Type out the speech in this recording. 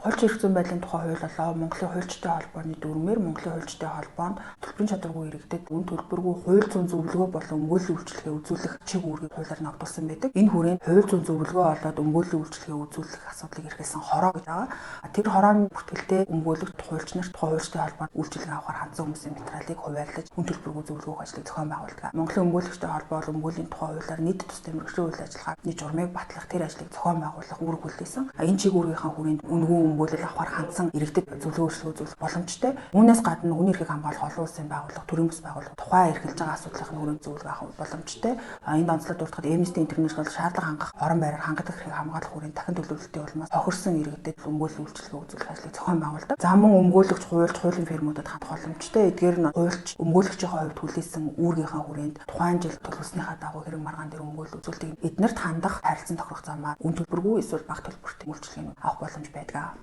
Хуульч эрх зүйн байдлын тухай хууль болоо Монголын хуульчтай холбооны дүрмээр Монголын хуульчтай холбоонд төлбөрийн чадваргүй иргэдэд үн төлбөргүй хууль зүйн зөвлөгөө болон өмгөөллийн үйлчилгээ үзүүлэх чиг үүргийг хуулиар ногдуулсан байдаг. Энэ хүрээнд хууль зүйн зөвлөгөө олоод өмгөөллийн үйлчилгээ үзүүлэх асуудлыг эрхэлсэн хороо гэж байгаа. Тэр хорооны бүртгэлтэй өмгөөлөгч хуульч нарт тухайн хуульчтай холбоонд үйлчилгээ авахар хандсан хүмүүсийн материалыг хуваарлаж үн төлбөргүй зөвлөгөө өгөх ажлыг зохион байгуулдаг. Монголын өмгөөлөгчтэй холбоо бол өмгөөллийн тухай хуулиар нийт тустай мэргэжлийн үйл ажиллагааны журмыг батлах тэр ажлыг зохион байгуулах үүрэг хүлээсэн. Энэ чиг үүргийнхаа хүрээнд үнэгүй өмгөөлөл авахар хандсан иргэдэд зөвлөгөө үйлчилгээ үзүүлэх боломжтой. Үүнээс гадна хүний эрхийг хамгаалах олон улсын байгууллага, төрийн бус байгууллага тухайн эрхэлж байгаа асуудлын хүрээнд зөвлөгөө авах боломжтой. Энд онцлог дурдахад Amnesty International шаардлага хангах орон байраар хангадаг эрхийг хамгаалах хүрээнд дахин төлөвлөлтийн улмаас хохирсон иргэдэд өмгөөлөл үйлчилгээ үзүүлэх ажлыг зохион байгуулдаг. За мөн өмгөөлөгч, хуульч, хуулийн фирмүүдэд хандах боломжтой. Эдгээр нь хуульч өмгөөлөгчийн хувьд хүлээсэн үүргийнхаа хүрээнд тухайн жил төлөвлөснийхаа дагуу хэрэг маргаан дээр өмгөөлөл үзүүлдэг. Эднэрт хандах харилцан тохирох замаар үн төлбөргүй эсвэл бага төлбөртэй үйлчилгээний авах боломж байдаг.